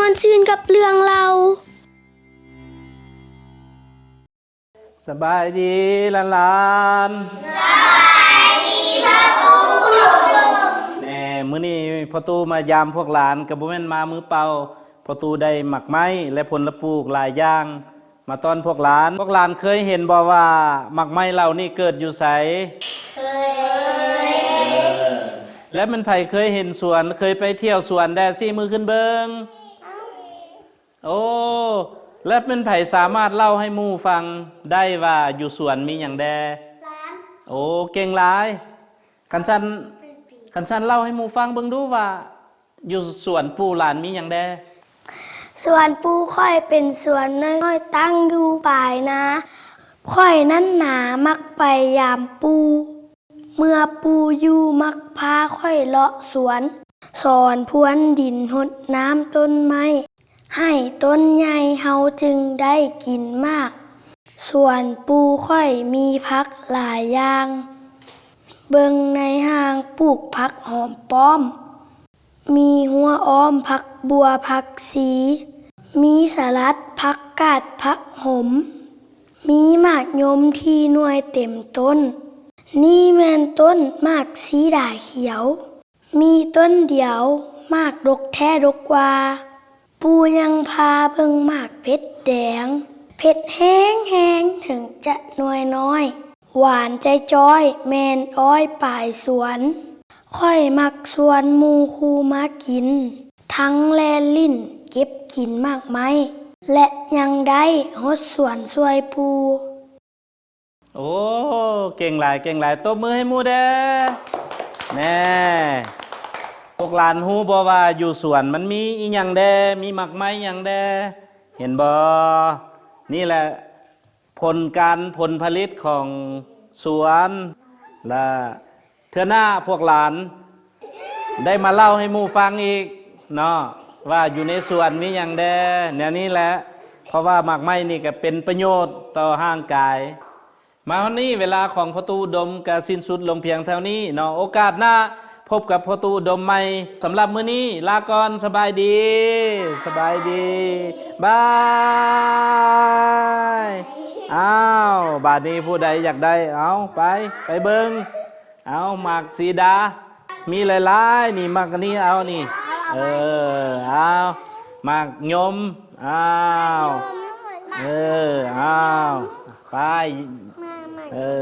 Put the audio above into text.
ມ່ວນຊື່ນກັບເລື່ອງເລົ່າ. ສະບາຍດີຫຼານໆ. ສະບາຍດີພໍ່ຕູ້ລຸງ. ແນ່ ມື້ນີ້ພໍ່ຕູ້ມາຢາມພວກຫຼານ ກໍບໍ່ແມ່ນມາມືເປົ່າ. ພໍ່ຕູ້ໄດ້ໝາກໄມ້ ແລະ ຜົນລະປູກຫຼາຍຢ່າງ ມາຕ້ອນພວກຫຼານ. ພວກຫຼານເຄີຍເຫັນບໍ່ວ່າໝາກໄມ້ເຫຼົ່ານີ້ເກີດຢູ່ໃສ? ເຄີຍ. ເອີ ແລະ ແມ່ນໃຜເຄີຍເຫັນສວນ, ເຄີຍໄປທ່ຽວສວນແດ່? ຊີ້ມືຂຶ້ນເບິ່ງ. ໂອ້ ແລະ ແມ່ນໃຜສາມາດເລົ່າໃຫ້ໝູ່ຟັງໄດ້ວ່າຢູ່ສວນມີຫຍັງແດ່? ຫຼານ. ໂອ້ ເກັ່ງຫຼາຍ. ຄັນຊັ້ນ ເປັນປີ. ຄັນຊັ້ນເລົ່າໃຫ້ໝູ່ຟັງເບິ່ງດູວ່າ ຢູ່ສວນປູ່ຫຼານມີຫຍັງແດ່? ສວນປູ່ຂ້ອຍເປັນສວນນ້ອຍໆ ຕັ້ງຢູ່ປາຍນາ. ຂ້ອຍນັ້ນນາມັກໄປຢາມປູ່. ເມື່ອປູ່ຢູ່ມັກພາຂ້ອຍເລາະສວນ, ສອນພວນດິນ, ຫົດນ້ຳຕົ້ນໄມ້ ໃຫ້ຕົ້ນໃຫຍ່ເຮົາຈຶ່ງໄດ້ກິນໝາກ. ສວນປູ່ຂ້ອຍມີຜັກຫຼາຍຢ່າງ. ເບິ່ງໃນຮ່າງ ປູກຜັກຫອມປ້ອມ, ມີຫົວອ້ອມຜັກບົ່ວຜັກຊີ, ມີສະຫຼັດຜັກກາດຜັກຫົມ, ມີໝາກຍົມທີ່ໜ່ວຍເຕັມຕົ້ນ. ນີ້ແມ່ນຕົ້ນໝາກສີດາຂຽວ. ມີຕົ້ນດຽວ ໝາກດົກແທ້ດົກວ່າ. ປູ່ຍັງພາເບິ່ງໝາກເຜັດແດງ, ເຜັດແຮງໆ ເຖິງຈະໜ່ວຍນ້ອຍ, ຫວານຈ່ອຍໆ ແມ່ນອ້ອຍປາຍສວນ. ຂ້ອຍມັກຊວນໝູ່ຄູ່ມາກິນ, ທັງແລ່ນຫຼິ້ນເກັບກິນໝາກໄມ້ ແລະ ຍັງໄດ້ຫົດສວນຊ່ວຍປູ່. ໂອ້ ເກັ່ງຫຼາຍ ເກັ່ງຫຼາຍ ຕົບມືໃຫ້ໝູ່ແດ່. ແນ່ ພວກຫຼານຮູ້ບໍ່ວ່າຢູ່ສວນມັນມີອີ່ຫຍັງແດ່? ມີໝາກໄມ້ຫຍັງແດ່? ເຫັນບໍ່? ນີ້ແຫຼະຜົນການ ຜົນຜະລິດຂອງສວນ ລະ ເທື່ອໜ້າພວກຫຼານໄດ້ມາເລົ່າໃຫ້ໝູ່ຟັງອີກເນາະ ວ່າຢູ່ໃນສວນມີຫຍັງແດ່ ແນວນີ້ແຫຼະ. ເພາະວ່າໝາກໄມ້ນີ້ກໍເປັນປະໂຫຍດຕໍ່ຮ່າງກາຍ. ມາຮອດນີ້ເວລາຂອງພໍ່ຕູ້ອຸດົມກໍສິ້ນສຸດລົງພຽງເທົ່ານີ້ເນາະ. ໂອກາດໜ້າພົບກັບພໍ່ຕູ້ອຸດົມໃໝ່. ສຳລັບມື້ນີ້ລາກ່ອນ. ສະບາຍດີ. ສະບາຍດີ. ບາຍ. ອ້າວ ບາດນີ້ຜູ້ໃດຢາກໄດ້? ເອົາ ໄປ ໄປເບິ່ງ. ເອົາ ໝາກສີດາ ມີຫຼາຍໆ ນີ້ ໝາກອັນນີ້ ເອົານີ້ ເອີ ເອົາ ໝາກຍົມ ເອົາ ເອີ ເອົາ ໄປ ເອີ